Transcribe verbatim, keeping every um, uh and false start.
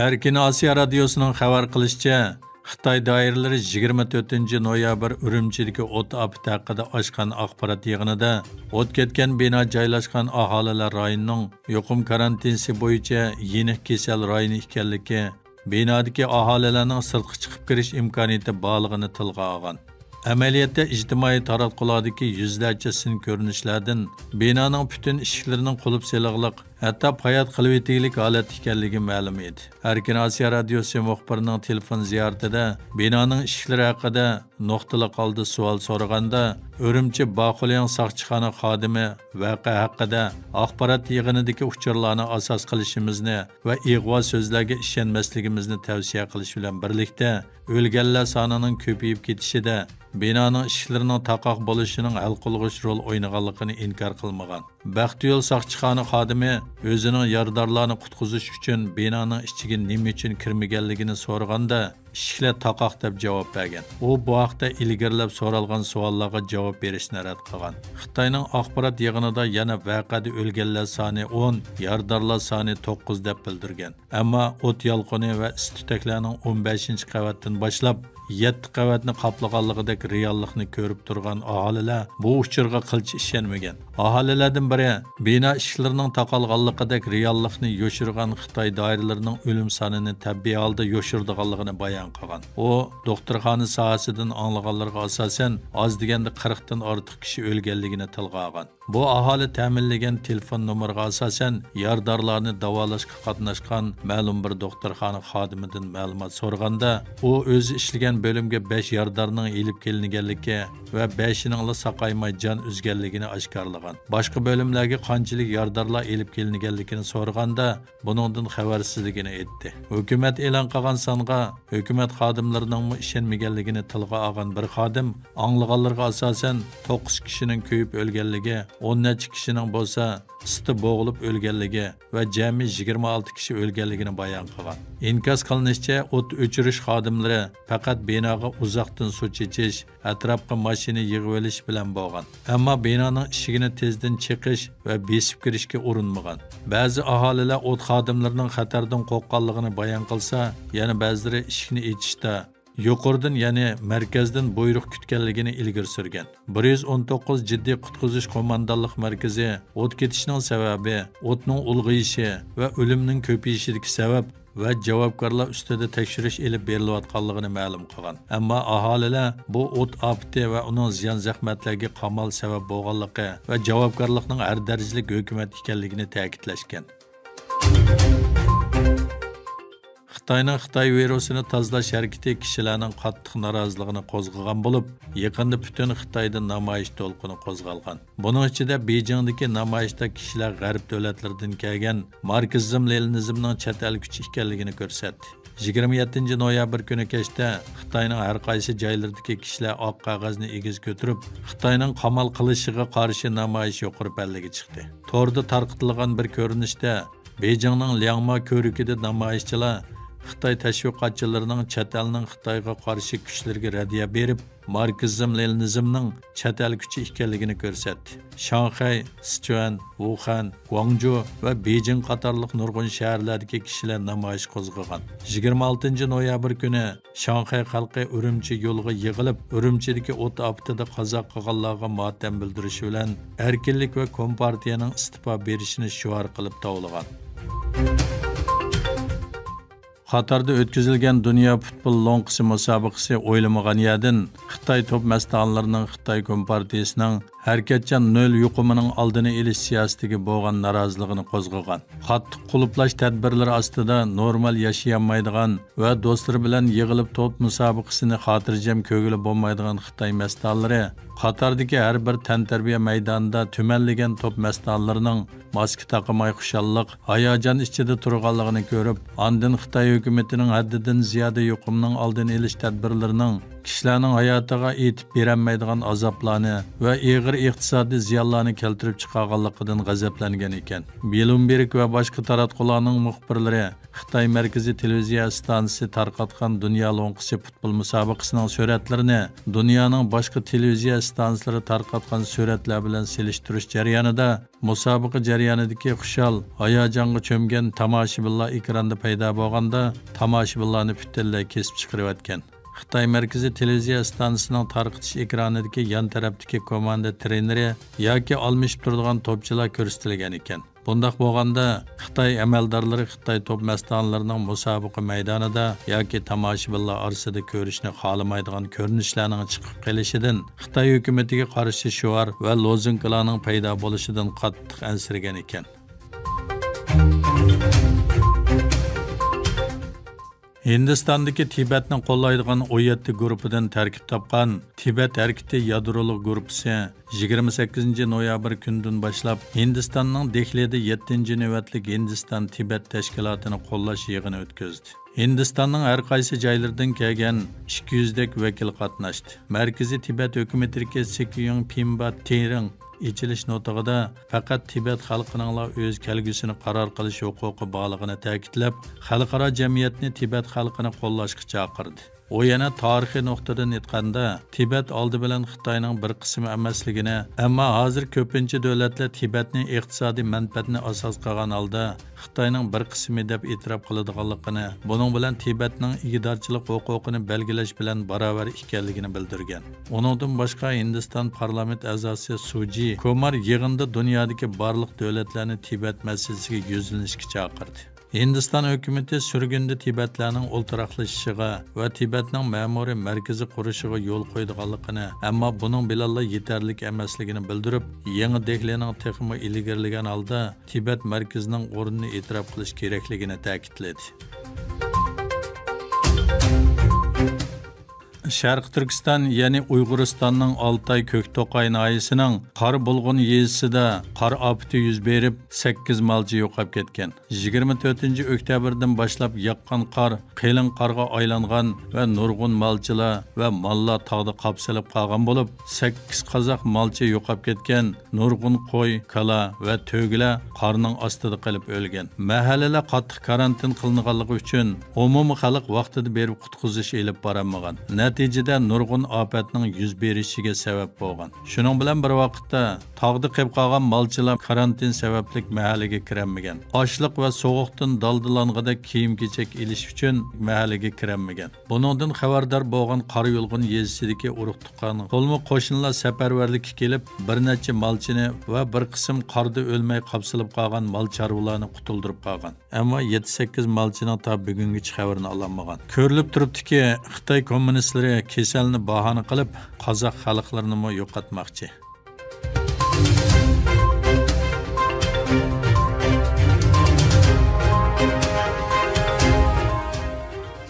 ئەركىن ئاسىيا رادىيوسىنىڭ خەۋەر قىلىشىچە، خىتاي دائىرىلىرى يىگىرمە تۆتىنچى نويابىر ئۈرۈمچىدىكى ئوت ئاپىتى ھەققىدە ئاچقان ئاخبارات يىغىنىدا، ئوت كەتكەن بىنا جايلاشقان ئاھالىلەر رايونىنىڭ يۇقۇم كارانتىنىسى بويىچە يېنىك كېسەل رايونى ئىكەنلىكى، بىنادىكى ئاھالىلەرنىڭ سىرتقا چىقىپ كىرىش ئىمكانىيىتى بارلىقىنى تىلغا ئالغان. ئەمەلىيەتتە ئىجتىمائىي تاراتقۇلاردىكى يۈزلەرچە سىن كۆرۈنۈشلەردىن بىنانىڭ پۈتۈن ئىشىكلىرىنىڭ قۇلۇپ سېلىغلىق، ھەتتا پايات قىلىۋېتىگلىك ھالەتتە ئىكەنلىكى مەلۇم ئىدى. ئەركىن ئاسىيا رادىيوسى مۇخبىرىنىڭ تېلېفون زىيارىتىدە بىنانىڭ ئىشىكلىرى ھەققىدە نۇقتىلىق ھالدا سوئال سورىغاندا، ئۈرۈمچى باخۇلياڭ ساقچىخانا خادىمى ۋەقە ھەققىدە ئاخبارات يىغىنىدىكى ئۇچۇرلارنى ئاساس قىلىشىمىزنى ۋە ئىغۋا سۆزلەرگە ئىشەنمەسلىكىمىزنى تەۋسىيە قىلىش بىلەن بىرلىكتە، ئۆلگەنلەر سانىنىڭ كۆپىيىپ كېتىشىدە بىنانىڭ ئىشىكلىرىنىڭ تاقاق بولۇشىنىڭ ھەل قىلغۇچ رول ئوينىغانلىقىنى ئىنكار قىلمىغان. بەختىيول ساقچىخانا خادىمى ئۆزىنىڭ يارىدارلارنى قۇتقۇزۇش ئۈچۈن بىنانىڭ ئىچىگە نېمە ئۈچۈن كىرمىگەنلىكىنى سورىغاندا، ئىشىكلەر تاقاق دەپ جاۋاب بەرگەن. ئۇ بۇ ھەقتە ئىلگىرىلەپ سورالغان سوئاللارغا جاۋاب بېرىشنى رەت قىلغان. خىتاينىڭ ئاخبارات يىغىنىدا يەنە ۋەقەدە ئۆلگەنلەر سانى ئون، يارىدارلار سانى توققۇز دەپ بىلدۈرگەن. ئەمما ئوت يالقۇنى ۋە ئىس-تۈتەكلەرنىڭ ئون بەشىنچى قەۋەتتىن باشلاپ يەتتە قەۋەتنى قاپلىغانلىقىدەك رېئاللىقنى كۆرۈپ تۇرغان ئاھالىلەر بۇ ئۇچۇرغا قىلچە ئىشەنمىگەن. ئاھالىلەردىن بىرى بىنا ئىشىكلىرىنىڭ تاقالغانلىقىدەك رېئاللىقنى يوشۇرغان خىتاي دائىرىلىرىنىڭ ئۆلۈم سانىنى تەبىئىي ھالدا يوشۇرىدىغانلىقىنى بايان قىلغان. ئۇ دوختۇرخانا ساھەسىدىن ئاڭلىغانلىرىغا ئاساسەن، ئاز دېگەندە قىرىقتىن ئارتۇق كىشى ئۆلگەنلىكىنى تىلغا ئالغان. بۇ ئاھالە تەمىنلىگەن تېلېفون نومۇرىغا ئاساسەن، يارىدارلارنى داۋالاشقا قاتناشقان مەلۇم بىر دوختۇرخانا خادىمىدىن مەلۇمات سورىغاندا، ئۇ ئۆزى ئىشلىگەن بۆلۈمگە بەش يارىدارنىڭ ئېلىپ كېلىنگەنلىكى ۋە بەشىنىڭلا ساقايماي جان ئۈزگەنلىكىنى ئاشكارىلىغان. باشقا بۆلۈملەرگە قانچىلىك يارىدارلار ئېلىپ كېلىنگەنلىكىنى سورىغاندا، بۇنىڭدىن خەۋەرسىزلىكىنى ئېيتتى. ھۆكۈمەت ئېلان قىلغان سانغا ھۆكۈمەت خادىملىرىنىڭمۇ ئىشەنمىگەنلىكىنى تىلغا ئالغان بىر خادىم، ئاڭلىغانلىرىغا ئاساسەن، توققۇز كىشىنىڭ كۆيۈپ ئۆلگەنلىكى، ئون نەچچە كىشىنىڭ بولسا ئىسسىدا بوغۇلۇپ ئۆلگەنلىكى ۋە جەمئىي يىگىرمە ئالتە كىشى ئۆلگەنلىكىنى بايان قىلغان. ئىنكاس قىلىنىشىچە، ئوت ئۆچۈرۈش خادىملىرى پەقەت بىناغا ئۇزاقتىن سۇ چېچىش، ئەتراپقا ماشىنا يىغىۋېلىش بىلەن بولغان. ئەمما بىنانىڭ ئىشىكىنى تېزدىن چېقىش ۋە بېسىپ كىرىشكە ئۇرۇنمىغان. بەزى ئاھالىلەر ئوت خادىملىرىنىڭ خەتەردىن قورققانلىقىنى بايان قىلسا، يەنە بەزىلىرى ئىشىكنى ئېچىشتا يۇقىرىدىن، يەنى مەركەزدىن بۇيرۇق كۈتكەنلىكىنى ئىلگىرى سۈرگەن. بىر يۈز ئون توققۇز جىددىي قۇتقۇزۇش قوماندانلىق مەركىزى ئوت كېتىشنىڭ سەۋەبى، ئوتنىڭ ئۇلغىيىشى ۋە ئۆلۈمنىڭ كۆپىيىشىدىكى سەۋەب ۋە جاۋابكارلار ئۈستىدە تەكشۈرۈش ئېلىپ بېرىلىۋاتقانلىقىنى مەلۇم قىلغان. ئەمما ئاھالىلەر بۇ ئوت ئاپىتى ۋە ئۇنىڭ زىيان-زەخمەتلەرگە قامال سەۋەب بولغانلىقى ۋە جاۋابكارلىقنىڭ ھەر دەرىجىلىك ھۆكۈمەت ئىكەنلىكىنى تەكىتلەشكەن. خىتاينىڭ خىتاي ۋىرۇسىنى تازىلاش ھەرىكىتى كىشىلەرنىڭ قاتتىق نارازىلىقىنى قوزغىغان بولۇپ، يېقىندا پۈتۈن خىتايدا نامايىش دولقۇنى قوزغالغان. بۇنىڭ ئىچىدە بېيجىڭدىكى نامايىشتا كىشىلەر غەرب دۆلەتلىرىدىن كەلگەن ماركسىزم لېنىنىزمنىڭ چەت ئەل كۈچى ئىكەنلىكىنى كۆرسەتتى. يىگىرمە يەتتىنچى نويابىر كۈنى كەچتە خىتاينىڭ ھەر قايسى جايلىرىدىكى كىشىلەر ئاق قەغەزنى ئېگىز كۆتۈرۈپ، خىتاينىڭ قامال قىلىشىغا قارشى نامايىش يۇقىرى پەللىگە چىقتى. توردا تارقىتىلغان بىر كۆرۈنۈشتە بېيجىڭنىڭ لياڭما كۆۋرۈكىدە نامايىشچىلار خىتاي تەشۋىقاتچىلىرىنىڭ چەت ئەلنىڭ خىتايغا قارشى كۈچلىرىگە رەددىيە بېرىپ، ماركسىزم لېنىنىزمنىڭ چەت ئەل كۈچى ئىكەنلىكىنى كۆرسەتتى. شاڭخەي، سىچۈەن، ۋۇخەن، گۇاڭجۇ ۋە بېيجىڭ قاتارلىق نۇرغۇن شەھەرلەردىكى كىشىلەر نامايىش قوزغىغان. يىگىرمە ئالتىنچى نويابىر كۈنى شاڭخەي خەلقى ئۈرۈمچى يولىغا يىغىلىپ، ئۈرۈمچىدىكى ئوت ئاپىتىدە قازا قىلغانلارغا ماتەم بىلدۈرۈشى بىلەن ئەركىنلىك ۋە كومپارتىيەنىڭ ئىستېپا بېرىشىنى شوئار قىلىپ توۋلىغان. قاتاردا ئۆتكۈزۈلگەن دۇنيا پۇتبول لوڭقىسى مۇسابىقىسى ئويلىمىغان يەردىن خىتاي توپ مەستانىلىرىنىڭ خىتاي كومپارتىيىسىنىڭ ھەرىكەتچان نۆل يۇقۇمىنىڭ ئالدىنى ئېلىش سىياسىتىگە بولغان نارازىلىقىنى قوزغىغان. قاتتىق قۇلۇپلاش تەدبىرلىرى ئاستىدا نورمال ياشىيالمايدىغان ۋە دوستلىرى بىلەن يىغىلىپ توپ مۇسابىقىسىنى خاتىرجەم كۆرگىلى بولمايدىغان خىتاي مەستانىلىرى قاتاردىكى ھەر بىر تەنتەربىيە مەيدانىدا تۈمەنلىگەن توپ مەستانىلىرىنىڭ ماسكا تاقىماي خۇشاللىق، ھاياجان ئىچىدە تۇرغانلىقىنى كۆرۈپ، ئاندىن خىتاي ھۆكۈمىتىنىڭ ھەددىدىن زىيادە يۇقۇمنىڭ ئالدىنى ئېلىش تەدبىرلىرىنىڭ كىشىلەرنىڭ ھاياتىغا ئېيتىپ بېرەلمەيدىغان ئازابلارنى ۋە ئېغىر ئىقتىسادىي زىيانلارنى كەلتۈرۈپ چىقارغانلىقىدىن غەزەپلەنگەن ئىكەن. بلومبېرگ ۋە باشقا تاراتقۇلارنىڭ مۇخبىرلىرى خىتاي مەركىزىي تېلېۋىزىيە ئىستانسىسى تارقاتقان دۇنيا لوڭقىسى پۇتبول مۇسابىقىسىنىڭ سۈرەتلىرىنى دۇنيانىڭ باشقا تېلېۋىزىيە ئىستانسىلىرى تارقاتقان سۈرەتلەر بىلەن سېلىشتۇرۇش جەريانىدا، مۇسابىقە جەريانىدىكى خۇشال، ھاياجانغا چۆمگەن تاماشىبىنلار ئېكراندا پەيدا بولغاندا، تاماشىبىنلارنى پۈتۈنلەي كېسىپ چىقىرىۋەتكەن. خىتاي مەركىزىي تېلېۋىزىيە ئىستانسىسىنىڭ تارقىتىش ئېكرانىدىكى يان تەرەپتىكى كوماندا ترېنېرى ياكى ئالمىشىپ تۇرىدىغان توپچىلار كۆرسىتىلگەن ئىكەن. بۇنداق بولغاندا، خىتاي ئەمەلدارلىرى خىتاي توپ مەستانىلىرىنىڭ مۇسابىقە مەيدانىدا ياكى تاماشىبىنلار ئارىسىدا كۆرۈشنى خالىمايدىغان كۆرۈنۈشلەرنىڭ چىقىپ قېلىشىدىن، خىتاي ھۆكۈمىتىگە قارشى شوئار ۋە لوزۇنكىلارنىڭ پەيدا بولۇشىدىن قاتتىق ئەنسىرىگەن ئىكەن. ھىندىستاندىكى تىبەتنى قوللايدىغان ئون يەتتە گۇرۇپپىدىن تەركىب تاپقان تىبەت ھەرىكىتى يادرولۇق گۇرۇپپىسى يىگىرمە سەككىزىنچى نويابىر كۈنىدىن باشلاپ ھىندىستاننىڭ دېھلىدە يەتتىنچى نۆۋەتلىك ھىندىستان تىبەت تەشكىلاتىنى قوللاش يىغىنى ئۆتكۈزدى. ھىندىستاننىڭ ھەر قايسى جايلىرىدىن كەلگەن ئىككى يۈزدەك ۋەكىل قاتناشتى. مەركىزىي تىبەت ھۆكۈمىتىدىكى سىكيۇڭ پىمبا تېرىڭ ئېچىلىش نۇتۇقىدا پەقەت تىبەت خەلقىنىڭلا ئۆز كەلگۈسىنى قارار قىلىش ھوقۇقى بارلىقىنى تەكىتلەپ، خەلقئارا جەمئىيەتنى تىبەت خەلقىنى قوللاشقا چاقىردى. ئۇ يەنە تارىخىي نۇقتىدىن ئېيتقاندا، تىبەت ئالدى بىلەن خىتاينىڭ بىر قىسمى ئەمەسلىكىنى، ئەمما ھازىر كۆپىنچە دۆلەتلەر تىبەتنى ئىقتىسادىي مەنپەئەتنى ئاساس قىلغان ھالدا خىتاينىڭ بىر قىسمى دەپ ئېتىراپ قىلىدىغانلىقىنى، بۇنىڭ بىلەن تىبەتنىڭ ئىگىدارچىلىق ھوقۇقىنى بەلگىلەش بىلەن باراۋەر ئىكەنلىكىنى بىلدۈرگەن. ئۇنىڭدىن باشقا، ھىندىستان پارلامېنت ئەزاسى سۇجى كومار يىغىندا دۇنيادىكى بارلىق دۆلەتلەرنى تىبەت مەسىلىسىگە يۈزلىنىشكە چاقىردى. ھىندىستان ھۆكۈمىتى سۈرگۈندە تىبەتلەرنىڭ ئولتۇراقلىشىشىغا ۋە تىبەتنىڭ مەمۇرىي مەركىزى قۇرۇشىغا يول قويىدىغانلىقىنى، ئەمما بۇنىڭ بىلەنلا يېتەرلىك ئەمەسلىكىنى بىلدۈرۈپ، يېڭى دېھلىنىڭ تېخىمۇ ئىلگىرىلىگەن ھالدا تىبەت مەركىزىنىڭ ئورنىنى ئېتىراپ قىلىش كېرەكلىكىنى تەكىتلىدى. شەرقىي تۈركىستان، يەنى ئۇيغۇرىستاننىڭ ئالتاي كۆكتوقاي ناھىيەسىنىڭ قارابۇلغۇن يېزىسىدا قار ئاپىتى يۈز بېرىپ، سەككىز مالچى يوقاپ كەتكەن. يىگىرمە تۆتىنچى ئۆكتەبىردىن باشلاپ ياغقان قار قېلىن قارغا ئايلانغان ۋە نۇرغۇن مالچىلار ۋە ماللار تاغدا قاپسىلىپ قالغان بولۇپ، سەككىز قازاق مالچى يوقاپ كەتكەن. نۇرغۇن قوي، كالا ۋە تۆگىلەر قارنىڭ ئاستىدا قېلىپ ئۆلگەن. مەھەللىلەر قاتتىق كارانتىن قىلىنغانلىقى ئۈچۈن، ئومۇمىي خەلق ۋاقتىدا بېرىپ قۇتقۇزۇش ئېلىپ بارالمىغان. نەتىجىدە نۇرغۇن ئاپەتنىڭ يۈز بېرىشىگە سەۋەب بولغان. شۇنىڭ بىلەن بىر ۋاقىتتا، تاغدا قېلىپ قالغان مالچىلار كارانتىن سەۋەبلىك مەھەللىگە كىرەلمىگەن. ئاشلىق ۋە سوغۇقتىن دالدىلانغۇدەك كىيىم-كېچەك ئېلىش ئۈچۈن مەھەللىگە كىرەلمىگەن. بۇنىڭدىن خەۋەردار بولغان قارا يۇلغۇن يېزىسىدىكى ئۇرۇق-تۇغقان، قولمۇ قوشنىلار سەپەرۋەرلىككە كېلىپ، بىر نەچچە مالچىنى ۋە بىر قىسىم قاردا ئۆلمەي قاپسىلىپ قالغان مال چارۋىلارنى قۇتۇلدۇرۇپ قالغان. ئەمما يەتتە-سەككىز مالچىنىڭ تا بۈگۈنگىچە خەۋىرىنى ئالالمىغان. كۆرۈلۈپ تۇرۇپتۇكى، خىتاي كوممۇنىستلىرى كېسەلنى باھانە قىلىپ، قازاق خەلقلىرىنىمۇ يوقاتماقچى.